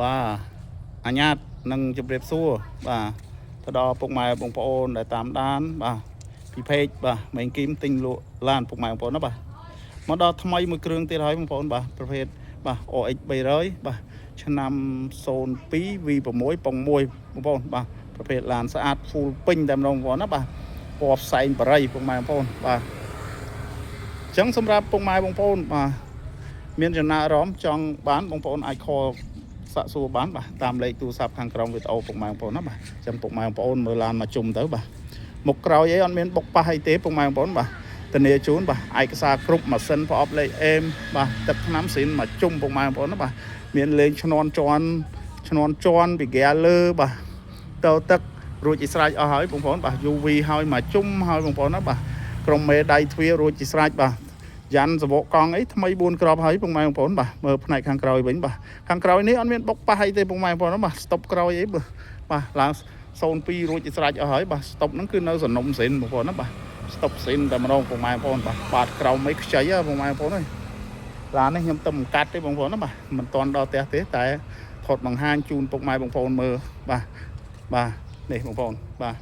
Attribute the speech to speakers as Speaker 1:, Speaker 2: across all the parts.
Speaker 1: បាទអញ្ញាតនិងជម្រាបសួរបាទទៅដល់ពុកម៉ែបងប្អូនដែលតាមដានបាទពី page បាទមេងគីមទិញលក់ឡានពុកម៉ែបងប្អូនណាបាទមកដល់ថ្មីមួយគ្រឿងទៀតហើយបងប្អូនបាទប្រភេទបាទ OX 300បាទឆ្នាំ02 V6 ប៉ុង1បងប្អូនបាទប្រភេទឡានស្អាត full ពេញតែម្ដងបងប្អូនណាបាទពណ៌ផ្សែងបរិយពុកម៉ែបងប្អូនបាទអញ្ចឹងសម្រាប់ពុកម៉ែបងប្អូនបាទមានចំណាប់អារម្មណ៍ចង់បានបងប្អូនអាច call សាកសួរបានបាទតាមលេខទូរស័ព្ទខាងក្រោមវីដេអូពុកម៉ែបងប្អូនណាបាទអញ្ចឹងពុកម៉ែបងប្អូនមើលឡានមកជុំទៅបាទមុខក្រោយអីអត់មានបុកប៉ះអីទេពុកម៉ែបងប្អូនបាទធានាជូនបាទឯកសារគ្រប់ម៉ាស៊ីនប្រអប់លេខអេមបាទទឹកថ្នាំស៊ីនមកជុំពុកម៉ែបងប្អូនណាបាទមានលេងឈ្នន់ជន់ឈ្នន់ជន់ពីហ្គាលើបាទតទឹករួចជាស្រេចអស់ហើយបងប្អូនបាទ UV ហើយមកជុំហើយបងប្អូនណាបាទក្រុមមេដៃទ្វាររួចជាស្រេចបាទយ៉ាន់សវកកង់អីថ្មី4គ្រាប់ហើយពុកម៉ែបងប្អូនបាទមើលផ្នែកខាងក្រោយវិញបាទខាងក្រោយនេះអត់មានបុកប៉ះអីទេពុកម៉ែបងប្អូនណាបាទ stop ក្រោយអីបាទបាទឡើង02រួចជាស្រេចអស់ហើយបាទ stop ហ្នឹងគឺនៅសនំសិនបងប្អូនណាបាទ stop សិនតែម្ដងពុកម៉ែបងប្អូនបាទបាទក្រោមអីខ្ចីហ៎ពុកម៉ែបងប្អូនអើយឡាននេះខ្ញុំទៅមិនកាត់ទេបងប្អូនណាបាទមិនតន់ដល់ផ្ទះទេតែថតបង្ហាញជូនពុកម៉ែបងប្អូនមើលបាទបាទនេះបងប្អូនបាទ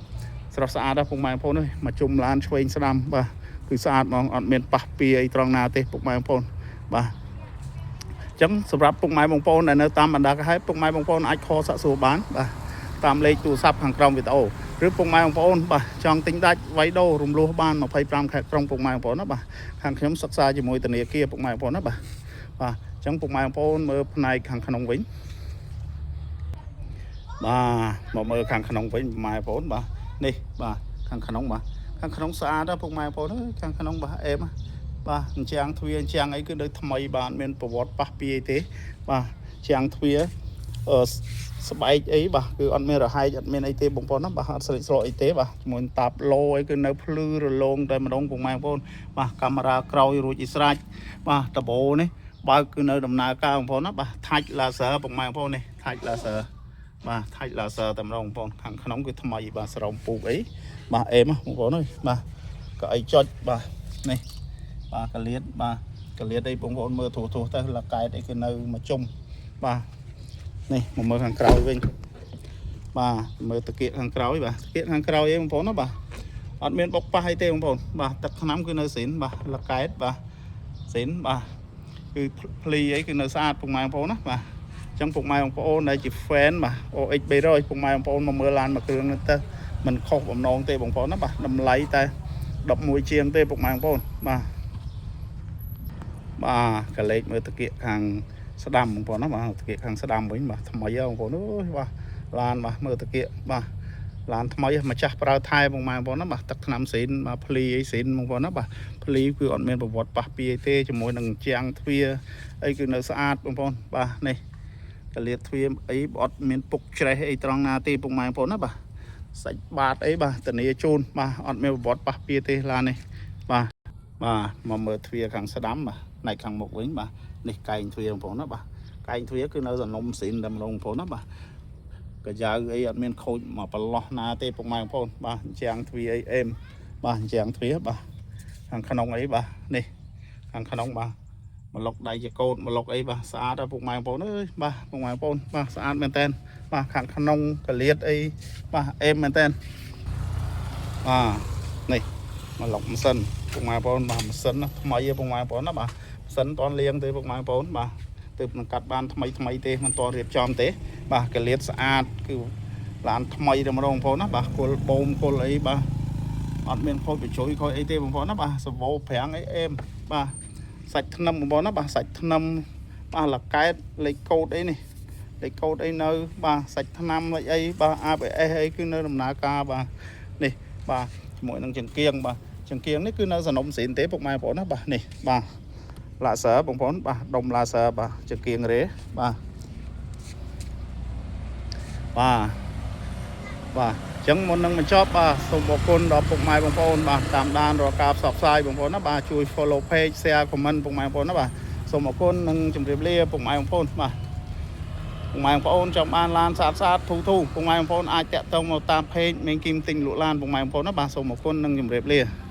Speaker 1: ស្រស់ស្អាតណាស់ពុកម៉ែបងប្អូនអើយមកជុំឡានឆ្វេងស្ដាំបាទគឺស្អាតហ្មងអត់មានប៉ះពីអីត្រង់ណាទេពុកម៉ែបងប្អូនបាទអញ្ចឹងសម្រាប់ពុកម៉ែបងប្អូនដែលនៅតាមបណ្ដាខេត្តពុកម៉ែបងប្អូនអាច call សាកសួរបានបាទតាមលេខទូរស័ព្ទខាងក្រោមវីដេអូឬពុកម៉ែបងប្អូនបាទចង់ទិញដាច់វៃដូរំលោះបាន25ខេត្តក្រុងពុកម៉ែបងប្អូនណាបាទខាងខ្ញុំសិក្សាជាមួយធនាគារពុកម៉ែបងប្អូនណាបាទបាទអញ្ចឹងពុកម៉ែបងប្អូនមើលផ្នែកខាងក្នុងវិញបាទមកមើលខាងក្នុងវិញពុកម៉ែបងប្អូនបាទនេះបាទខាងក្នុងបាទខាងក្នុងស្អាតណាស់ពុកម៉ែបងប្អូនអើយខាងក្នុងបាទអេមបាទអញ្ចាំងទ្វារអញ្ចាំងអីគឺដូចថ្មីបាទមានប្រវត្តិប៉ះពីអីទេបាទជាងទ្វារអឺស្បែកអីបាទគឺអត់មានរហែកអត់មានអីទេបងប្អូនណាបាទអត់ស្លេកស្លក់អីទេបាទជាមួយតាបឡូអីគឺនៅភ្លឺរលោងតែម្ដងពុកម៉ែបងប្អូនបាទកាមេរ៉ាក្រោយរួចអ៊ីស្រាច់បាទដបោនេះបើកគឺនៅដំណើរការបងប្អូនណាបាទ touch laser ពុកម៉ែបងប្អូននេះ touch laser បាទ touch laser តែម្ដងបងប្អូនខាងក្នុងគឺថ្មីបាទស្រោមពូកអីបាទអេមបងប្អូនអើយបាទក៏អីចុចបាទនេះបាទកលៀតបាទកលៀតអីបងប្អូនមើលត្រួសត្រាសទៅលកែតអីគឺនៅមួយជុំបាទនេះមកមើលខាងក្រោយវិញបាទមើលតាគៀកខាងក្រោយបាទតាគៀកខាងក្រោយអីបងប្អូនណាបាទអត់មានបុកប៉ះអីទេបងប្អូនបាទទឹកថ្នាំគឺនៅស៊ីនបាទលកែតបាទស៊ីនបាទគឺភ្លីអីគឺនៅស្អាតពុកម៉ែបងប្អូនណាបាទអញ្ចឹងពុកម៉ែបងប្អូនដែលជា fan បាទ OX 300ពុកម៉ែបងប្អូនមកមើលឡានមួយគ្រឿងនេះទៅមិនខុសបំណងទេបងប្អូនណាបាទតម្លៃតែ11ជាងទេពុកម៉ែបងប្អូនបាទបាទកលេចមើលតាគៀកខាងស្ដាំបងប្អូនណាបាទតាគៀកខាងស្ដាំវិញបាទថ្មីហ៎បងប្អូនអើយបាទឡានបាទមើលតាគៀកបាទឡានថ្មីម្ចាស់ប្រើថែបងម៉ែបងប្អូនណាបាទទឹកថ្នាំស៊ីនបាទភ្លីអីស៊ីនបងប្អូនណាបាទភ្លីគឺអត់មានប្រវត្តិប៉ះពីអីទេជាមួយនឹងជាងទ្វារអីគឺនៅស្អាតបងប្អូនបាទនេះកលៀតទ្វារអីអត់មានពុកច្រេះអីត្រង់ណាទេពុកម៉ែបងប្អូនណាបាទសាច់បាតអីបាទធានាជូនបាទអត់មានប្រវត្តិប៉ះពីទេឡាននេះបាទបាទមកមើលទ្វារខាងស្ដាំបាទផ្នែកខាងមុខវិញបាទនេះកែងទ្វារបងប្អូនណាបាទកែងទ្វារគឺនៅសនំស៊ីនតែម្ដងបងប្អូនណាបាទកាយ៉ាវអីអត់មានខូចមកប្រឡោះណាទេពុកម៉ែបងប្អូនបាទជាងទ្វារអីអេមបាទជាងទ្វារបាទខាងក្នុងអីបាទនេះខាងក្នុងបាទមកលុកដៃជាកូតមកលុកអីបាទស្អាតដល់ពុកម៉ែបងប្អូនអើយបាទពុកម៉ែបងប្អូនបាទស្អាតមែនតើបាទខាងក្នុងកលៀតអីបាទអេមមែនតើបាទនេះមកលុកម៉ាស៊ីនពុកម៉ែបងប្អូនបាទម៉ាស៊ីនថ្មីឯពុកម៉ែបងប្អូនណាបាទម៉ាស៊ីនមិនទាន់លាងទេពុកម៉ែបងប្អូនបាទទើបនឹងកាត់បានថ្មីថ្មីទេមិនទាន់រៀបចំទេបាទកលៀតស្អាតគឺឡានថ្មីតែម្ដងបងប្អូនណាបាទគល់បូមគល់អីបាទអត់មានខូចបញ្ជួយខូចអីទេបងប្អូនណាបាទសវោប្រាំងអីអេមបាទសាច់ធ្នឹមបងប្អូនណាបាទសាច់ធ្នឹមបាទលកែតលេខកូដអីនេះលេខកូដអីនៅបាទសាច់ថ្នាំលេខអីបាទ ABS អីគឺនៅដំណើរការបាទនេះបាទជាមួយនឹងចង្គៀងបាទចង្គៀងនេះគឺនៅសនំស៊ីនទេពុកម៉ែបងប្អូនណាបាទនេះបាទឡាសើបងប្អូនបាទដុំឡាសើបាទចង្គៀងរេបាទបាទបាទអញ្ចឹងមុននឹងបញ្ចប់បាទសូមអរគុណដល់ពុកម៉ែបងប្អូនបាទតាមដានរាល់ការផ្សព្វផ្សាយបងប្អូនណាបាទជួយ follow page share comment ពុកម៉ែបងប្អូនណាបាទសូមអរគុណនិងជម្រាបលាពុកម៉ែបងប្អូនបាទពុកម៉ែបងប្អូនចង់បានឡានស្អាតស្អាតធូធូពុកម៉ែបងប្អូនអាចតាក់ទងមកតាម page មេងគីមទិញលក់ឡានពុកម៉ែបងប្អូនណាបាទសូមអរគុណនិងជម្រាបលា។